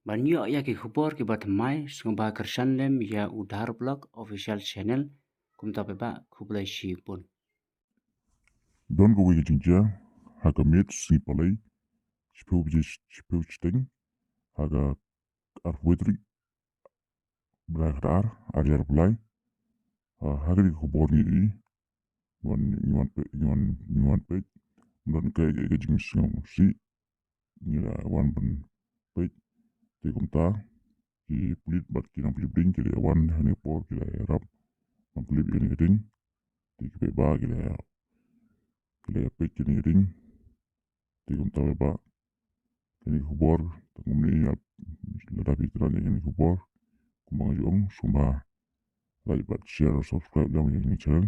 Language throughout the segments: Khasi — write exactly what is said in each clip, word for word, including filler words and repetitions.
Ban ïoh ïa ki khubor kiba thymmai sngewbha kyrshan lem ïa u Dhar Vlog Official Channel. Kumta paidbah, khublei shibun. Don kawei ka jingjia ha ka miet sngi Palei, shiphew baje, shiphew shiteng, ha ka arphew tarik bnai khatar, ar hajar arphew lai. Ha kane ka khubor ngi ïohi, ngi wan, ngi wan peit, ngi wan, ngi wan peit. Ym don kaei kaei ka jingsngewsih, ngi la wan ban peit. Te kumta ki pulit bad ki nongpyllip ding ki la wan ha kane ka por, ki la ïarap ban pynlip ïa kane ka ding. Te ki paidbah ki la, ki la peit ïa kane ka ding. Te kumta paidbah, kane ka khubor tang kumne. Lada phi kynmaw ïa kane ka khubor, kumba nga ju ong, sngewbha like bad share, subscribe ïa kane ka channel.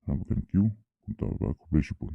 Thank you. Kumta paidbah, khublei shibun.